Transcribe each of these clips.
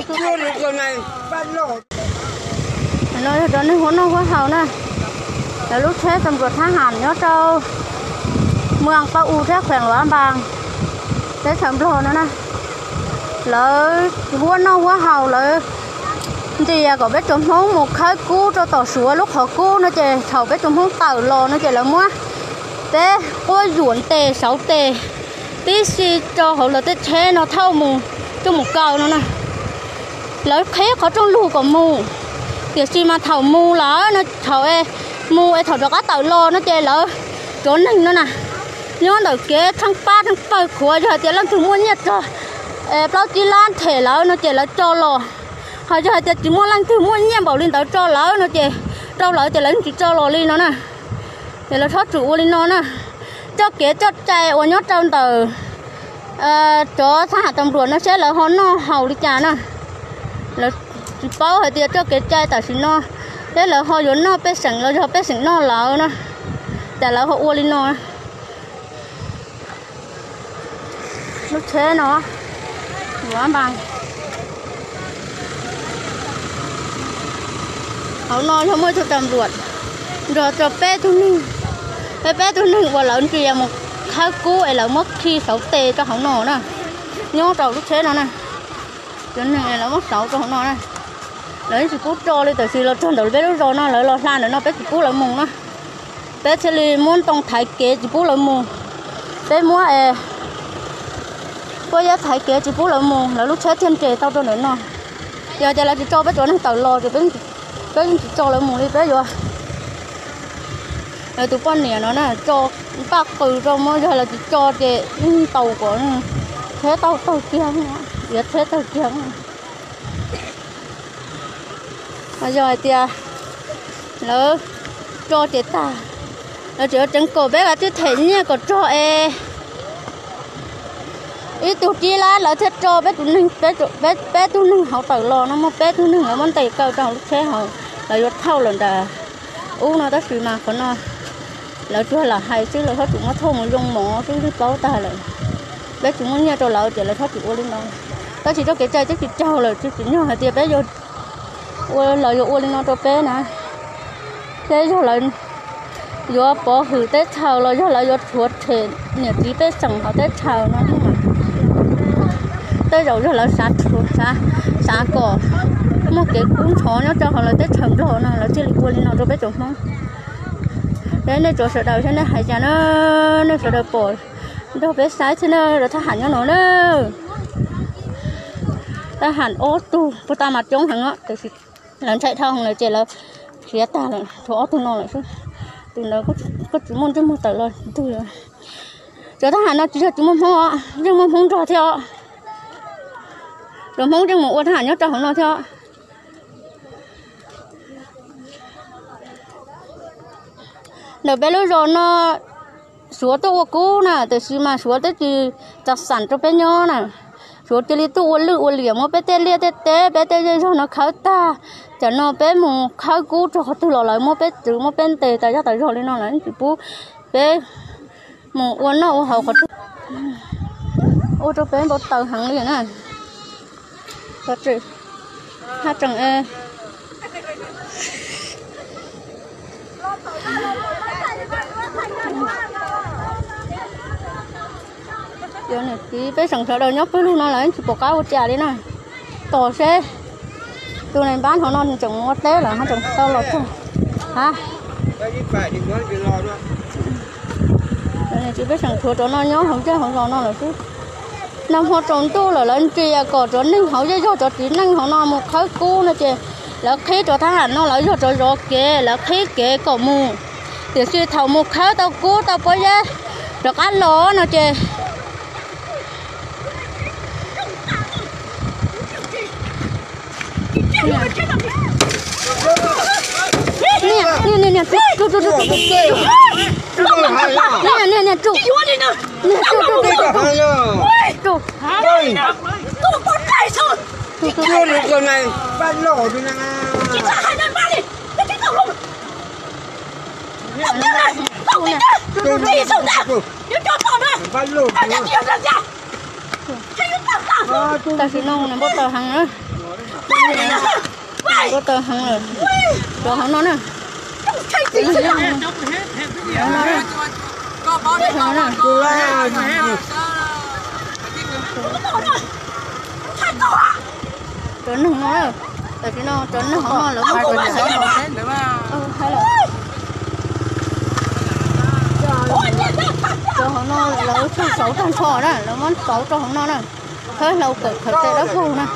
No yog cov neeg huab noj huab haus na, lawv lub tsheb txoos npluam thab ham nyob rau muas Paj U thiab khees Luam Npas, teb chaws Nplog no na. Lawv huab noj huab haus, lawv ntias kom peb tsoom Hmoob mus khawb kub rau tom Suav lub qhov kub no ces thaum peb tsoom Hmoob tawm los no ces lawv muab peb quab yuam ntes sauv tes tib si rau hauv lawv tej tsheb no thauj mus, coj mus kaw no na. Lawv qhib qhov rooj lug kom mus, tiam sis mas thaum mus lawm no, thaum mus es thaum rov qab tawm los no ces lawv, cov neeg no na, nyob ntawm kev tsheej pab tsheej pawg khuav, yog hais tias leej twg muaj nyiaj txog plaub tsib lab them lawv no ces lawv tso los. Ho yog hais tias tsis muaj leej twg muaj nyiaj npaum li ntawd tso lawv no ces, rau lawv ces lawv tsis tso los li no na. Ces lawv txhob txwm ua li no na. Txoj kev txoj cai uas nyob rau ntawm cov thab ham tas npluam no seb lawv ho noj haus li cas na. Lawv tsis paub hais tias txoj kev cai tam sim no seb lawv ho yuav noj pej xeem los yog pej xeem noj lawv na, cas lawv ho ua li no. Lub tsheb no, Luam Npas, hauv no yog muaj ib tug tas npluam nrog rau peb tug neeg, peb peb tug neeg uas lawv ntias mus khawb kub es lawv muab khi sauv tes rau hauv no na, nyob rau lub tsheb no na. Cov neeg es lawv muab sauv rau hauv no na, lawv yeej tsis pub tso li, tam sim los txog ntawm peb lub zos no lawv los hla ntawm no peb tsis pub lawv mus na. Peb thiaj li muab ntoo thaiv kev tsis pub lawv mus. Peb muab es, puab yab thaiv kev tsis pub lawv mus, lawv lub tsheb thiaj nres tau rau ntawm no. Yog tias lawv tsis tso peb cov neeg tawm los ces peb yeej tsis tso lawv mus li, peb yuav tus poj niam no na, tso npaj qws rau muab, yog lawv tsis tso ces yeej tau kom tsheb tau tawg kiag, yuav tsheb tawg kiag. Yog hais tias lawv tso ces tag, lawv tseem yuav tseev kom peb kav tsij them nyiaj kom txog es ib tug tsib lab lawv thiaj tso peb tus neeg, peb tug neeg hauv tawm los no, muaj peb tug neeg lawv muab ntes kaw rau hauv lub tsheb hauv, lawv yuav thauj lawm nram ub no, tab sis mas qhov no lawv tsuas lam hais xwb, lawv txhob txwm muab thauj mus yoo mov xwb, yeej paub tag lawm. Peb tsis muaj nyiaj rau lawv ces lawv txhob txwm ua li no. Tab sis txoj kev cai twb tsis raug lawm, tsis tsim nyog hais tias peb yuav ua, lawv yuav ua li no rau peb na. Seb yog lawv yuav pov hwm teb chaws los yog lawv yuav tshuav them niam txiv pej xeem hauv teb chaws no. Tej zaum yog lawv xav, xav kom muaj kev kub ntxhov nyob rau hauv lawv teb chaws Nplog no lawv thiaj li ua li no rau peb tsoom Hmoob. Seb nej tsoom sawv daws seb nej hais cas na, nej sawv daws pom nrog peb saib thiab na, lawv thab ham nyob no na. Thab ham ob tug puag ta mas coob heev, tiam sis lawv ntshai dhau lawm ces lawv khiav tag lawm, tshuav ob tug no lawm xwb. Tus ntawd kuj tsis muaj ntsej muag tawm los twg. Cov thab ham no tsis yog tsis muaj Hmoob os, yeej muaj Hmoob nrog thiab os. Cov Hmoob yeej mus ua thab ham nyob rau hauv no thiab os. Ntawm peb lub zos no Suav tuaj ua kub na, tiam sis mas Suav twb tsis tau xam rau peb nyob na. Suav cia li tuaj ua lwj ua liam muab peb tej liaj tej teb, peb tej zej zog no khawb tag. Tam no peb mus khawb kub rau qhov twg los lawv muab peb txwv muab peb ntes tas zaj tas zog li no, lawv tsis pub peb mus ua noj ua haus qhov twg. Ua rau peb npau taws heev li na. Haj tseem Cov niam txiv pej xeem sawv daws nyob pawg lug no lawv tsis pom qab ua cas li na. Tos seb tus neeg npab hauv no nws tseem mus ua teb lawm ho tseem tau los txog. Ha, cov niam txiv pej xeem tshuav cov no nyob hauv zej hauv zos no lawm xwb. Nag hmo tsaus ntuj lawm lawv ntxias kom cov neeg hauv zej zog, cov txiv neej hauv no mus khawb kub no ces lawv qhib cov thab ham no, lawv yog cov zov kev, lawv qhib kev kom mus. Tiam sis thaum mus khawb tau kub tau pob zeb rov qab los no ces Tam sim no nws npau taws heev na. Ko taw heev lawm. Cov hauv no na. Hauv no na. Cov neeg no, tam sim no cov neeg hauv no lawv muab cov neeg hauv no. Cov hauv no lawv tsis sauv tag nrho na, lawv muab sauv rau hauv no na. Khawb hlau kawm khaws tes dawb paug na.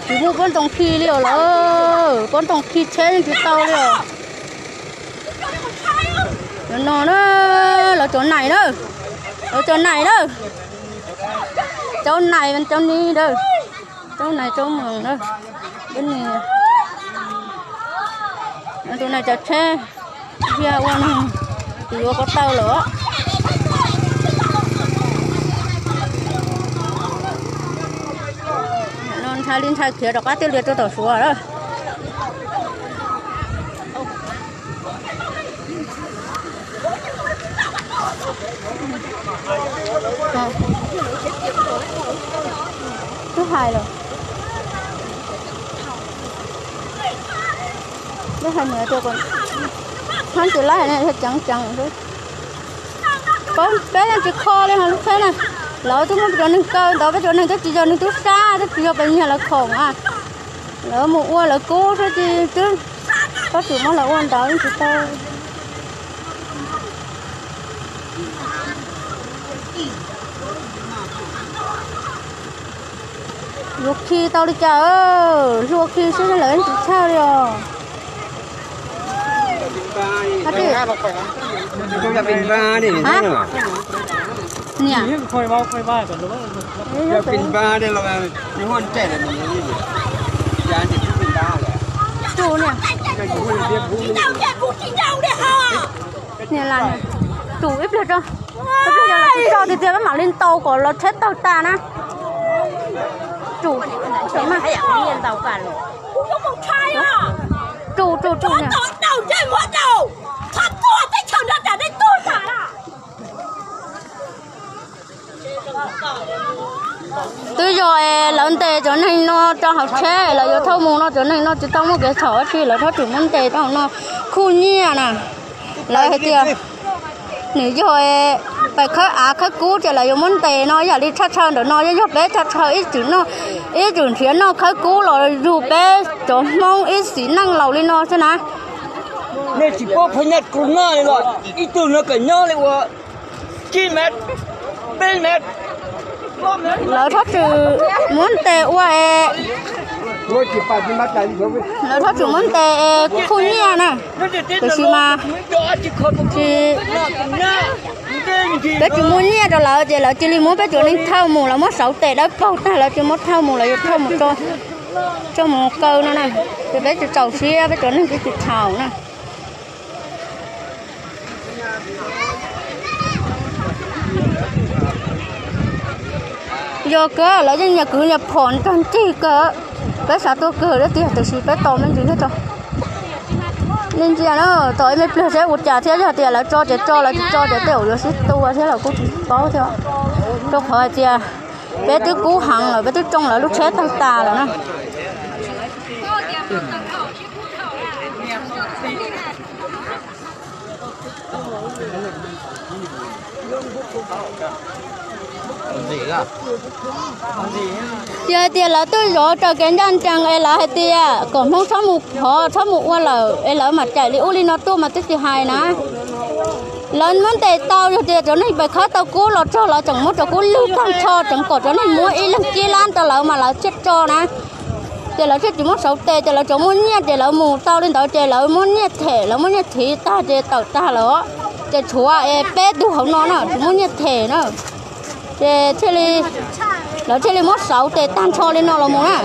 Tsis muaj pob ntoo khi li os lawm, pob ntoo khi tsheb yeej tsis tau li os. Cov no na, lawv cov nais na, lawv cov nais na, cov nais cov ni na, cov nais cov moos na, cov ni, tus nais cov tsheb, yog ua no, tus yuav ko taw lawm. No ntshai li ntshai khiav rov qab tiaj lias rau tom Suav lawm. Twb hais lawm, twb hais nws tias kom hab tus laib hais ne yog ceev ceev xwb. Peb yeej tsis kho li hos lub tsheb na, lawv twb muab peb cov neeg kaw ntawd, peb cov neeg twb tsis yog neeg tub sab, twb tsis yog pes nyiag lawv khoom a. Lawv mus ua lawv kub xwb, tsis twb txhob txwm muab lawv ua ntawd yeej tsis tau. Yuav khi tau li cas, hlua khi xwb lawv yeej tsis tshaj li os. Niam, niam, tus ib pliag tso, ib pliag tso los tsis tso tiag tiag peb mam li ntaus kom los tsheb tawg tas na. Tus, tus, tus, tus niam. Twb yog es lawv ntes cov neeg no rau hauv tsheb, lawv yuav thauj mus no, cov neeg no tsis tau muaj kev txhaum dab tsi, lawv txhob txwm muab ntes rau hauv no. Khuj nyiaj na, lawv hais tias nws yog pais khawb av khawb kub ces lawv yuav muab ntes no. Yam li tshaj tawm ntawm no yog, yog peb tshaj tawm ib txwm noj, ib txwm nrhiav noj khawb kub los yug peb cov Hmoob ib sim neej laus li no xwb na. Nej tsis paub phab nyaj kub noj li los ib tug no kom nyob li ua tsib mev, peb mev. Lawv txhob txwm muab ntes ua es, lawv txhob txwm muab ntes es khuj nyiaj na. Tiam sis mas tsis, peb tsis muaj nyiaj rau lawv ces lawv cia li muab peb cov neeg thauj mus, lawv muab sauv tes dawb paug tag, lawv cia li muab thauj mus, lawv yuav thauj mus tso, coj mus kaw no na. Ces peb tsis txaus siab, peb cov neeg peb tsis txhaum na. Yog kawg lawv yeej nyias kwv nyias phom tag ncig kawg, peb xav tuag kawg thiab tiag, tiam sis peb tos me ntsis thiab tso. Nej ntsia na, tos ib me pliag seb ua cas thiab, yog tias lawv tso ces tso, lawv tsis tso ces tej zaum yuav sib tua thiab los kuj tsis paub thiab. Rau qhov hais tias peb twb kub heev lawm, peb twb tsoo lawv lub tsheb tawg tas lawm na. Yog hais tias lawv twb zov raws kev ncaj ncees es lawv hais tias kom Hmoob txhob mus phov, txhob mus ua lawm es lawv mam cais li ub li no tuaj mas twb tsis hais na. Lawv muab ntes tau, yog tias cov neeg pais khawb tau kub los txog lawv tseem muab cov kub lwg tag nrho, tseem kom cov neeg muab ib leeg tsib lab rau lawv mas lawv thiaj tso na. Ces lawv thiaj tsis muab sauv tes, ces lawv tsuas muaj nyiaj ces lawv mus tau li ntawd ces lawv muab nyiaj them, lawv muab nyiaj thiv tag ces tawm tag lawm. Ces tshuav es peb tug hauv no na tsis muaj nyiaj them na. Ces thiaj li, lawv thiaj li muab sauv tes tag nrho li no los mus na.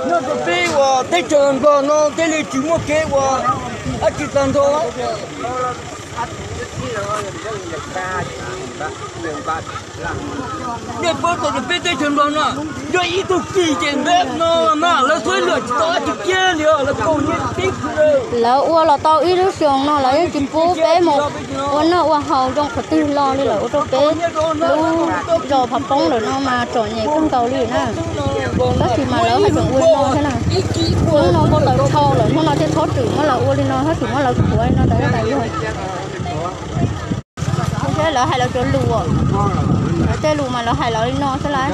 Nyob rau peb uas teb chaws Nplog no thiaj li tsis muaj kev uas Ab tsis tag nrho. Nej paub tias peb teb chaws Nplog no yog ib tug kis ces npeb no mas lawv suav luam tsis tau ab tsi kiag li os, lawv kaus nyiaj tib. Lawv ua los tau ib lub xyoo no lawv yeej tsis pub peb mus ua noj ua haus zoo qhov twg los li, lawv ua rau peb lub zos Phav Poob lawm no mas txom nyem kawg nkaus li na. Tab sis mas lawv haj tseem ua li no thiab na. Hnub no npau taws dhau lawm, hnub no thiaj txhob txwm muab lawv ua li no, txhob txwm muab lawv khuav li no tas tas yog. Lawv hais lawv cov lus, lawv tej lus mas lawv hais lawv li no xwb lawm.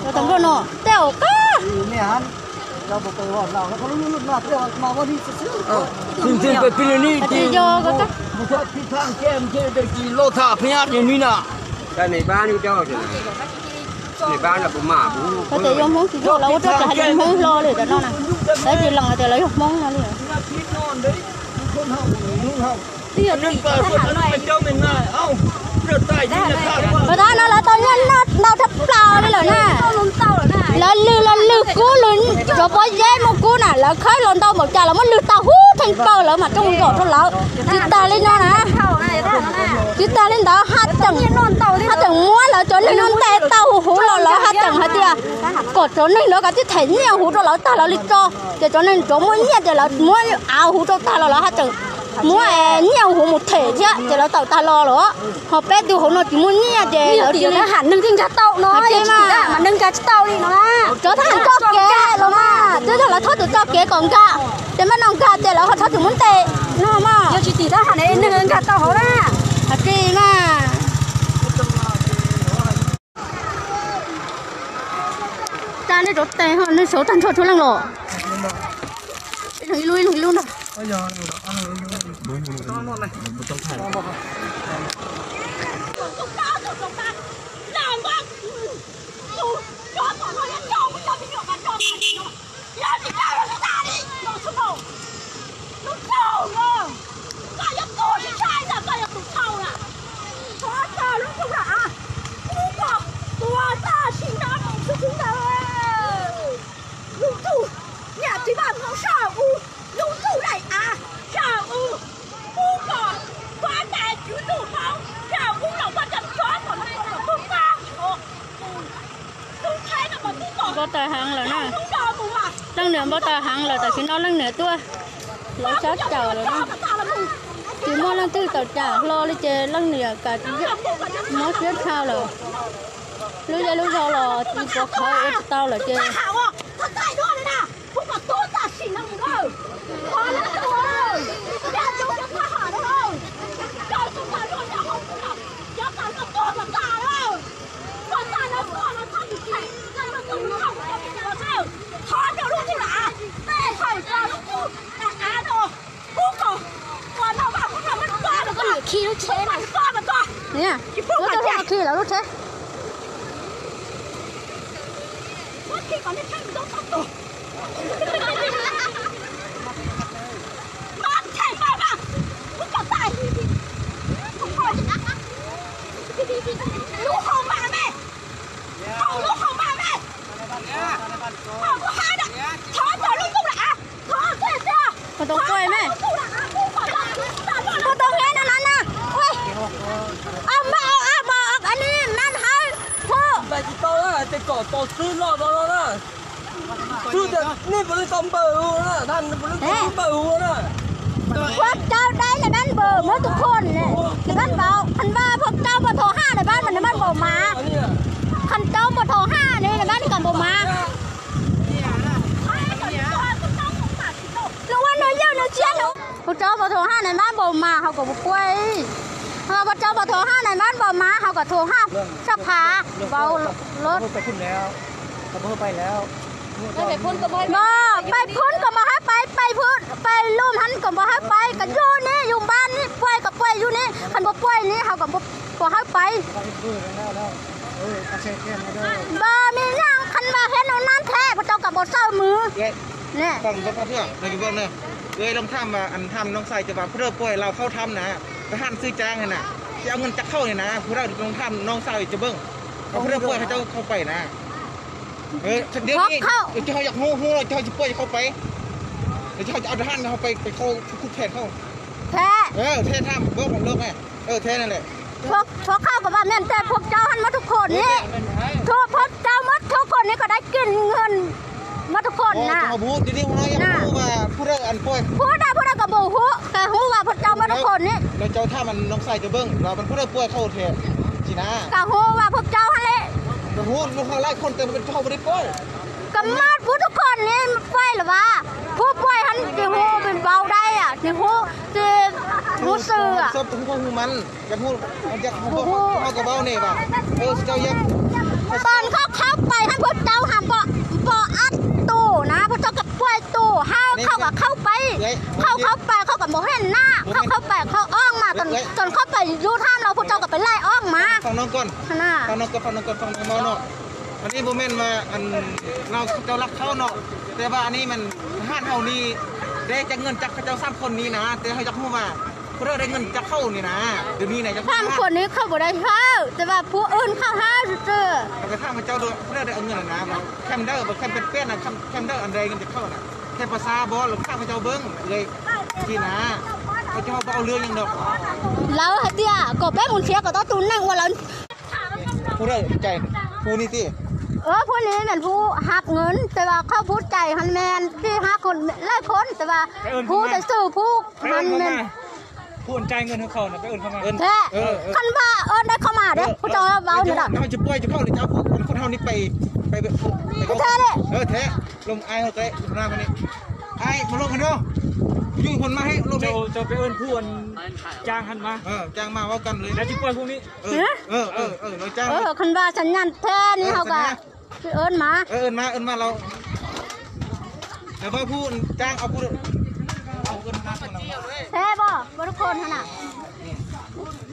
Cov tam nplua no tej zaum qab. Tsis yog ko, loj tham phab ni na. Hais tias yog Hmoob tsis yog lawv ua rau cas hais tias Hmoob hlo li tam no na. Lawv tsis lees hais tias lawv yog Hmoob no li. Tam sim no lawv tau nyiaj ntau tshaj plaws li lawm na. Lawv lwg los lwg kub, lwg cov pob zeb muaj kub na, lawv khawb los ntau npaum cas lawv muab lwg tau huv theej kaw, lawv mas rooj zom rau lawv. Tsis tas li no na, tsis tas li ntawd, haj tseem muab lawv cov neeg no ntes tau huv huv los lawv haj tseem hais tias kom cov neeg no kav tsij them nyiaj huv rau lawv tag lawv li tso. Ces cov neeg cov muaj nyiaj ces lawv muab av huv rau tag los lawv haj tseem muab nyiaj huv mus them thiab ces lawv tawm tag los lawm. Ho peb tug hauv no tsis muaj nyiaj ces lawv tsis, neeg thiaj nkag tau no, tsis mas neeg nkag tsis tau li no. Cov thab ham tso kev los mas twb yog lawv txhob txwm tso kev kom nkag, ces maj no nkag ces lawv ho txhob txwm muab ntes no mas. Yog tsis tim thab ham ne neeg nkag tau hauv na. Hais tsis mas. Tsa nej cov tes ho nej saud tag nrho txhua leej los. Ib leeg ib lub, ib leeg ib lub ntag. Lub ntuj, niam txiv Vaj Hmoob saj ub, lub ntuj daim av saj ub, ub kom kuv tais tswv ntuj Hmoob saj ub los koj cov tsov kom no kom kom koj pab ua tus tub thaib no kom tub kom Npau taws heev lawm na. Leej niam npau taws heev lawm, tam sim no leej niam tuaj lawv sab caum lawm na. Tsis muaj leej twg tawm tsam hlo li ces leej niam kam tsis muab siab dhau lawm. Lub zej lub zog los tsis pov khawv ua tsis tau lawm ces Khi lub tsheb, khi lawv lub tsheb. Ua tau quaj me. Ua tau nqe no na na. Ua, ab mas, ab mas, ab ni nan hawb hu. Npaj tsis tau na, ces kom tos xwb loj no no na. Xwb tias nej puas li tau npawg hu na, nej puas li tau npawg hu na. Phua Rau Dai nais ban npawg muab tus khon ne, nais ban npawg, Phan Vaj Phua Rau Pua Thom Haj nais ban mas nais ban npawg mas. Phan Rau Pua Thom Haj ne nais ban npawg mas. Nws ua nws yawg nws tshiab nws. Pua Rau Pua Thom Haj nais ban npawg mas hauv kom puas puaj. Pua Rau Pua Thom Haj nais ban npawg mas hauv kom Thom Haj sab phav npawg lub. Npawg, pais phun kom npawg hawb pais, pais phun, pais lum hab kom npawg hawb pais, kom yug ne yug npab ne, puaj kom puaj yug ne, qhov puas puaj ne hauv kom puas hawb pais. Npawg me nyuam Phan Vaj Hiab nus nab thiab Pua Rau kom npawg xawb mws. Lub tham mas, tham noog xais tias vas phuj dawj puaj laus khauj tham na, tag ham xwb caab na, ces au ngan caj khauj ni na, phuj dawj lub tham noog xais ces npawg, vas phuj dawj puaj hab coj khauj pais na. Ov, cov ho yog hu hu los cov ho tsis puaj ces khau pais, cov ho cov a rhaj ho pais khau kuj them khau. Them. Them tham npab los ne. Them na le. พวกเขาก็ว่าแม่นแต่พวกเจ้าหั้นหมดทุกคนนี่ พวกเจ้าหมดทุกคนนี่ก็ได้กินเงินหมดทุกคนนะ ผู้ใดผู้ใดก็บ่ฮู้ แต่ฮู้ว่าพวกเจ้าหมดทุกคนนี่ แล้วเจ้าถามมันน้องชายเจ้าเบิ่ง ว่ามันผู้ใดป่วยเข้าแท้ สินะ ก็ฮู้ว่าพวกเจ้าหั่นแหละ ก็ฮู้ลูกค้าหลายคน แต่มันเป็นเจ้าบ่ได้ป่วย ก็หมดผู้ทุกคนนี่ป่วยหรือว่า ผู้ป่วยหั่นสิฮู้เป็นเว้าได้อะ สิฮู้ สิฮู้ซื่ออะ ฮู้ความฮู้มัน อยากฮู้ อยากฮู้ เขาก็เว้านี่ว่า เออ เจ้าอยาก ตอนเขาเข้าไปหั่นพวกเจ้าหาบ่ บ่อัดตู้นะ พวกเจ้าก็ป่วยตู้ เฮาเขาก็เข้าไป เขาเข้าไปเขาก็บ่เห็นหน้า เขาเข้าไปเขาออกมา ตอน ตอนเข้าไปอยู่ถ้ำเราพวกเจ้าก็ไปไล่ออกมา ฟังน้องก่อน นะ ฟังน้องก่อน ฟังน้องก่อน ฟังน้องเว้าเนาะ อันนี้บ่แม่นว่าอันเราเจ้ารักเขาเนาะ แต่ว่าอันนี้มันทหารเฮานี่ได้จากเงินจากเขาเจ้าสามคนนี้นะ แต่เฮาอยากฮู้ว่า ผู้ใดได้เงินจากเขานี่นะ เดี๋ยวนี้นะ สามคนนี้เขาบ่ได้เฮา แต่ว่าผู้อื่นเขาเฮาซื่อๆ ก็ไปถามพระเจ้าดู ผู้ใดได้เอาเงินนะ แคมเดอร์ แคมเป็นเป้นนะ แคม แคมเดอร์ อันใดเงินจากเขานะ แคมภาษาบ่ หรือถามพระเจ้าเบิ่งเลย สินะ พระเจ้าบ่เอาเรื่องหยังดอก lawv hais tias kom peb mus nrhiav kom tau tus neeg uas lawv ผู้ใดใจ ผู้นี้สิ เออ ผู้นี้แม่นผู้หักเงิน แต่ว่าเขาผู้ใจหั่นแม่นที่ห้าคนหลายคน แต่ว่าผู้แต่ซื่อผู้ มันแม่น ผู้อันจ่ายเงินให้เขาน่ะไปเอิ้นเขามา แท้ เออ เออ คันว่าเอิ้นได้เข้ามาเด้อ เออ ผู้เจ้าเว้านี่ล่ะ เดี๋ยวจะปล่อยจะเข้าเลย จะเอาผู้คนคนเท่านี้ไป ไปแบบ ไป แท้เลย เออ แท้ ลงไอ้เขาเตะหน้าคนนี้ ไอ้มาลงกันเนาะ อยู่คนมาให้ลงนี่ เจ้า เจ้าไปเอิ้นผู้อันจ้างหั่นมา เออ จ้างมาเว้ากันเลย แล้วจะปล่อยพวกนี้ เออ เออ เออ เออ เราจ้าง เออ คันว่าสัญญาณแท้นี่เขาก็ สิเอิ้นมา เออ เอิ้นมา เอิ้นมา เรา แต่ว่าผู้จ้างเอาผู้ เอาเอิ้นมาคนละ แท้บ่ บ่ทุกคนหั่นน่ะ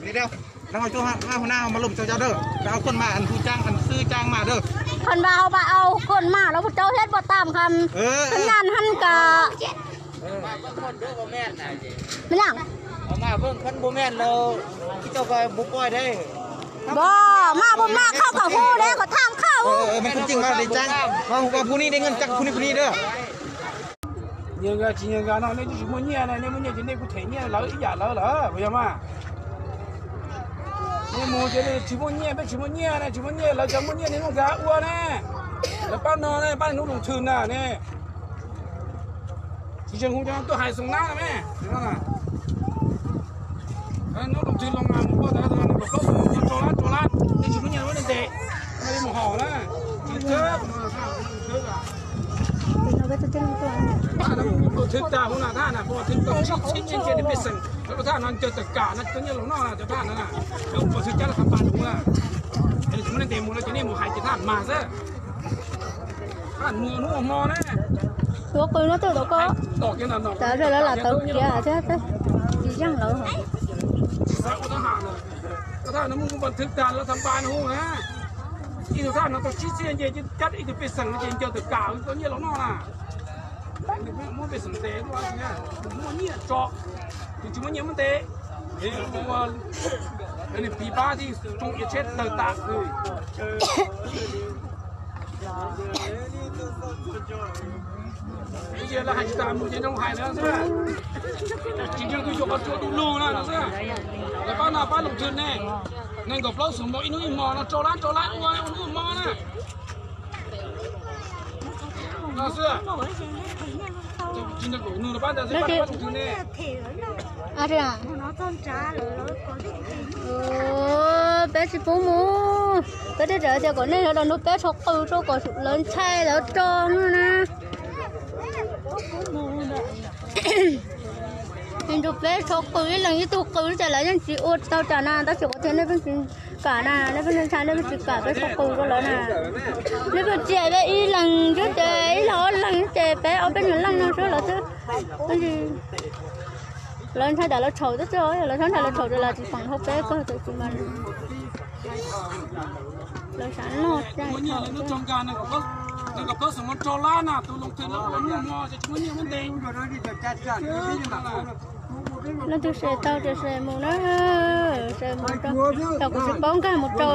นี่เด้อ แล้วเอาตัวห้าหัวหน้าเอามาลมเจ้าเจ้าเด้อ แล้วเอาคนมาอันผู้จ้างอันซื้อจ้างมาเด้อ คันว่าเฮาบ่เอาคนมาแล้วพวกเจ้าเฮ็ดบ่ตามคำ เออ สัญญาณหั่นกะ แม่นหยัง เอามาเบิ่ง คันบ่แม่นแล้ว เจ้าก็บ่ปล่อยได้ บ่ มาบ่มาเขาก็ฮู้แล้ว ก็ถามเขา เออ เออ มันจริงว่าได้จ้าง ว่า ว่าผู้นี้ได้เงินจากผู้นี้ผู้นี้เด้อ Nyias nkag tsis nyias nkag no nej twb tsis muaj nyiaj ne, nej muaj nyiaj ces nej kuj them nyiaj lawv ib yam lawv lawm puas yog mas? Nej mus ces nej tsis muaj nyiaj, peb tsis muaj nyiaj ne, tsis muaj nyiaj lawv cov muaj nyiaj nej muaj nkag ua ne. Lawv pab no ne, pab hnub loo thwm na ne. Tsis tseem hu cov tuaj hais xoo nab me. Hnub loo thwm loo mas mus poj tas kom plaub xoo rau lab rau lab, nej tsis muaj nyiaj muab nej ntes, nej mus haus na. Tsis thwb. Thwb tas hauv na, thaj na, thwb tau tsib txhiab nyiaj nce pej xeem, lub thaj no ncaws tawm kam na, cov nyiaj laus noj na, cov thaj na, lawv ua thwb cab los tau pa lus na. Tsis muaj nej ntes mus no ces nej mus hais ces thaj mas xwb. Thaj mus hnub hmo na. Tuav qws no twb tau ko. Tawv lawv los tawv kiag thiab, tsis yeej lawv. Thaj no muaj npaj thwb tas lawv tau pa lus na. Ib tug thaj no tau tsib txhiab nce, cab ib tug pej xeem no ces ncaws tawm kam tau nyiaj laus noj na. Muab pej xeem ntes, muaj nyiaj tso, tus tsis muaj nyiaj muab ntes. Nws piv pab thiaj tsoo ia tsheb tawg tas. Lawv hais tsis tas mus ces zoo hais na xwb. Tsis ntshe kuj yuav qhov tsua du lug na no xwb. Lawv pab no pab loo thwm ne, nees nkaum plaub xeem mus ib hnub ib hmo no rau lab rau lab ua hnub hmo na. Peb tsis pub mus, peb thiaj tias kom nej sawv daws nrog peb tshov qws rau kom lawv ntshai lawv rov no na. Nrog peb tshov qws ib leeg ib tug qws ces lawv yeej tsis ua tau cas na, tab sis qhov tias nej pheej tsis kam na, nej pheej ntshai nej pheej tsis kam peb tshov qws rau lawv na. Nej pheej tsis hais peb ib leeg xwb ces ib leeg ob leeg ces peb ob peb nyuag leej no xwb lawv xwb. Lawv ntshai tas lawv txhaum xwb, lawv ntshai tas lawv txhaum ces lawv tsis feem hauv peb kawg tus mas. Lawv xav noj caij thaum leej twg se tau ces se mus na, se mus rau, kuv tsis paub nkag mus rau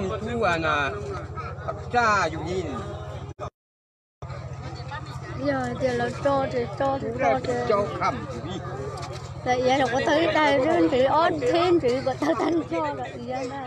Mus tub a na, qhov tsaj yus li. Yog tias lawv tso ces tso ces tso ces. Lawv iav los kuv tawg ib daig, ntsev ob tsheb ntsev kuv tawg tag nrho lawm iav na.